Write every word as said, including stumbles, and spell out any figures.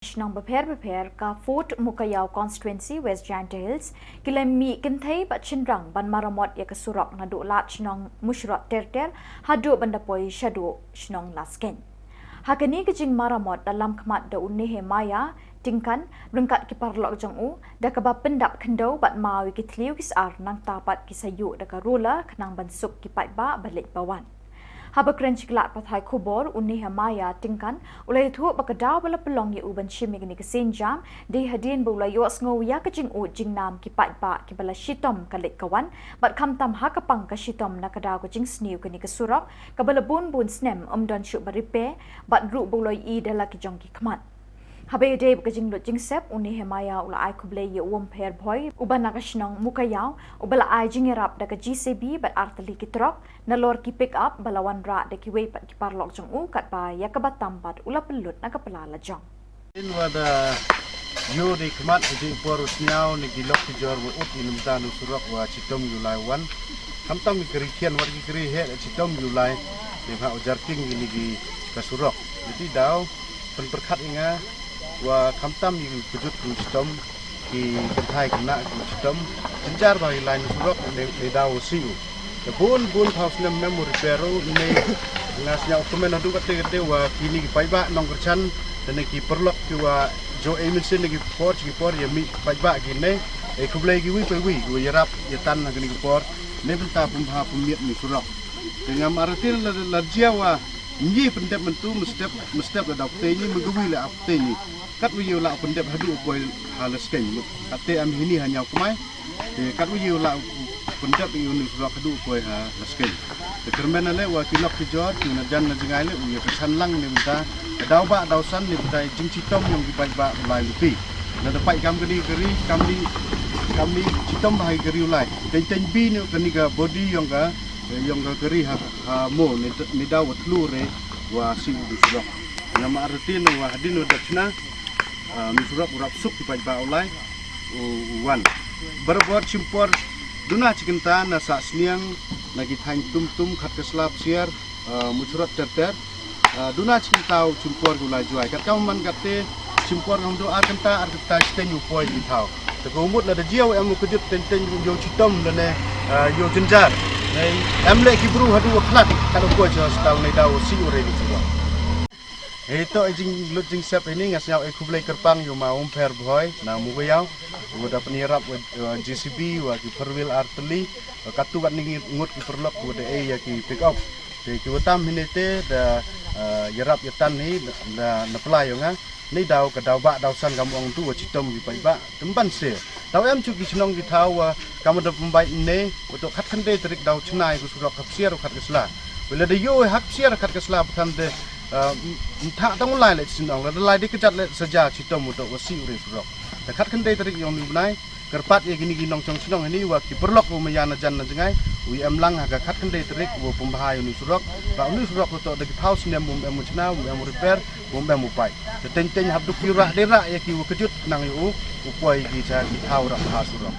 shnong bapher bapher ka Fort Mukayaw Constituency West Jaintia Hills ki la mih kynthei bad shynrang ban maramot ïa ka surok naduh lad shnong Mushrot Terter haduh ban da poi shaduh shnong Laskein. Ha kane ka jingmaramot da lam khmat da u Nehemiah Tyngkan ryngkat ki paralok jong u da kaba pyndap khyndew bad maw ïa ki thliew ki sar nangta pat ki sa ïuh da ka roller khnang ban suk ki paidbah ba leit ba wan. Haba kren sha ki lad pathai khubor u Nehemiah Tyngkan u la ïathuh ba ka daw ba la pynlong ïa u ban shim ïa kane ka sienjam dei hadien ba u la ïohsngew ïa ka jingud jingnam ki paidbah kiba la shitom ka leit ka wan bad khamtam ha ka pang ka shitom na ka daw ka jingsniew kane ka surok kaba la bun bun snem ym don shuh ba repair bad ruh ba u la ïohi da la ki jong ki khmat. Haba ïadei bad ka jinglut jingsep u Nehemiah u la ai khublei ïa u Umpher Bhoi uba na ka shnong Mukayaw uba la ai jingïarap da ka J C B bad artylli ki trok nalor ki pick up ba la wanrah da kiwei pat ki paralok jong u katba ïa kaba tam pat u la pynlut na ka pla lajong. Ynwa da ïoh dei khmat ka jingpor u sniaw ne ki lok ki jor wa ut ïa nymta na u surok wa chitom ïa u lai wan. Khamtam ïa ka ri khian wat ki ka ri heh chitom ïa u lai. Te ha u jarking ïa ni ki ka surok. Ïa ti daw pynpyrkhat ïa nga wa khamtam ïa ka kjut ka chitom ki kynthai khynnah ka chitom jynjar ba ïa lai na surok ne ne daw u siu. Te bun bun phaw snem mem u repair u ne nga sniaw kmen haduh kate kate wa kini ki paidbah nongkyrchan te ne ki paralok ki wa jo e mynsiem ne ki por ki por ïa mih paidbah ki ne e khublei ki wi pa wi ki wa ïarap ïa tan ha kini ki por ne bynta pynbha pynmiat ni surok. Te ngam arati la la jia wa ngi pyndep myntu mestep mestep la dap te ni menggawi la ap te ni. Kat u ïa u la pyndep haduh u poi ha Laskein. Kat te am hini ha Ñiaw Kmai. Te kat u ïa u la pyndep ïa u ni surok haduh u poi ha Laskein. Te kyrmen ale wa ki lok ki jor ki na jan na jngai le u ïa ka san lang ne bynta. Ka daw ba daw san ne bynta jingchitom ïong ki paidbah u lai luti. Na da paid kam kani kari kam ni kam ni chitom ba hai kari u lai. Teng teng bi ne kani ka body ïong ka ïong ka kari ha ha mo ne ne daw wa thlu re wa si u surok. Ngam arati ne wa hadin wa dap chna. Ah, ni surok u rap suk ki paidbah u lai u u wan. Barabor chimpor duna chikynta na Sah Sniang na ki thaiñ Tum Tum Khatkasla Psiar, ah, Muchrot Terter. Ah, duna chikynta u chimpor ki u lai juai. Kat kam man kat te chimpor ngam du ar kynta ar kynta chiteng u poi ki thaw. Te ko mut la da jia u em u kjut teng teng u yo chitom la ne, ah, yo jynjar. Em le ki bru hadu u khlat kat u poi hospital ne daw si u re ni chiwa. Hei to i jinglut jingsep ini nga sngap i khublei kyrpang ïa u ma Umpher Bhoi na Mugayaw. U da pynïarap wa, wa J C B wa ki four wheel artylli. Wa katu kat ni ngut ki paralok u da ei ïa ki pick up. Te ki watam hini te da, eh, ïarap ïa tan hi da na pla ïa nga. Ni daw ka daw ba daw san kam ong tu wa chitom ki paidbah. Tymban se. Daw em chu ki chnong ki thaw wa kam da pynbait ne, wa to khat khyndai tarik daw chnai ku surok Khapsiar u Khatkasla. Wala da yo Khapsiar Khatkasla patham de, ah, m- m- thah tang lai le chnong, la da lai de kjat le saja chitom u to wa si u re surok. Da khat khyndai tarik yong ni bnai, kyrpad ïa kini ki nongchong chnong ni wa ki paralok u maya na jan na jngai, u em lang ha ka khat khyndai tarik u pynbha ïa u ni surok, ba u ni surok u to da ki phaw snem um em u chna, um em u repair, um em u pai. Te teng teng hap duk ki rah de rah ïa ki wa kjut nang ïa u, u poi ki cha ki thaw rah ha surok.